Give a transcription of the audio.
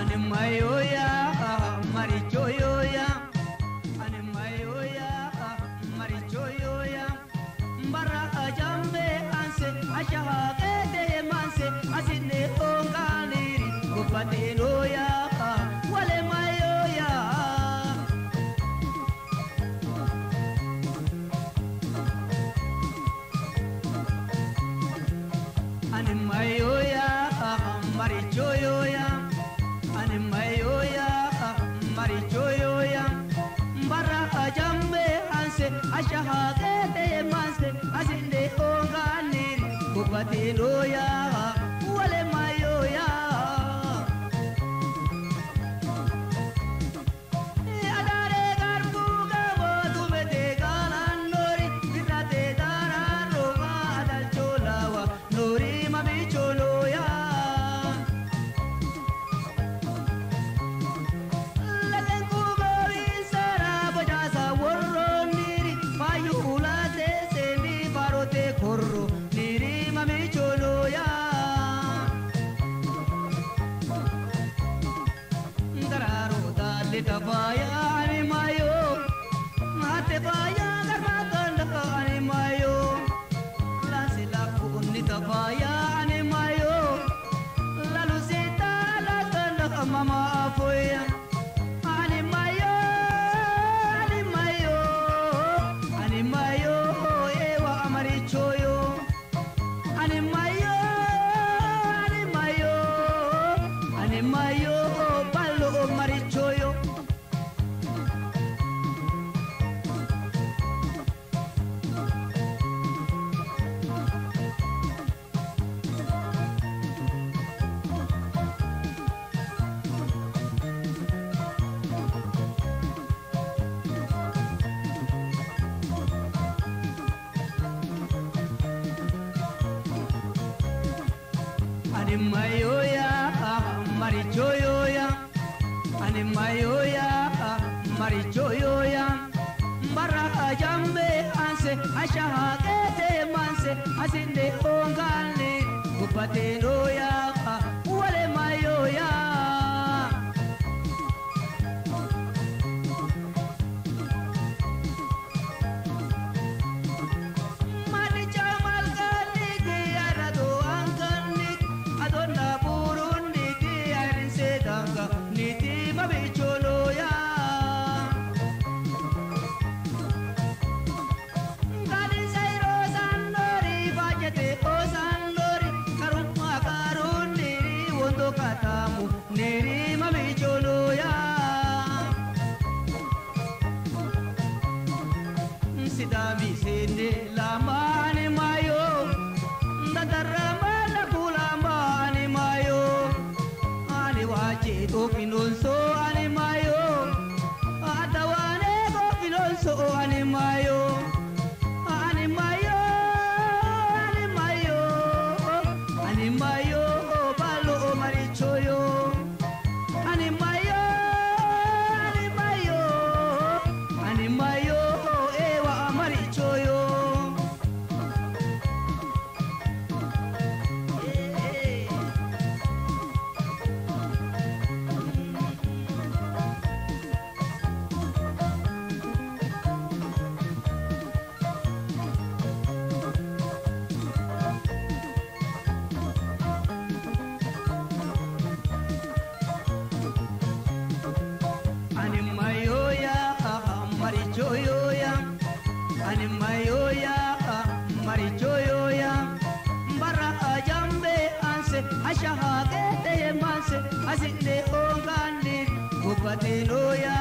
Ani mayoya marichoyoya ani mayoya marichoyoya bara ajambe anse ashahaqete manse asine onganiri gobatenoya wale mayoya. Ani mayoya marichoyoya ani mayoya marichoyoya bara ajambe anse ashahaqete manse asinde onganiri gobatenoya wale mayoya. Adare garbu gabo tumete galanori birate dararo adal cholawa nori mamicholoya. Mama afoya ani mayo ani mayo ani mayo ewa amarichoyo ani mayo ani mayo ani mayo ballo marichoyo. Ani mayoya marichoyoya ani mayoya marichoyoya bara ajambe anse ashahaqete manse asinde onganni gubatenoya wale mayoya. Sidami sende lamani mayo ndadarama la kulamani mayo ani wache ofinonso ani mayo atawane ofinonso ani mayo ani mayo ani mayo ani mayo balo marichoyo ani mayo ani mayo ani mayo ewa marichoyo. Ani mayoya marichoyoya ani mayoya marichoyoya bara ajambe anse ashahaqete manse asinde onganni gubatenoya.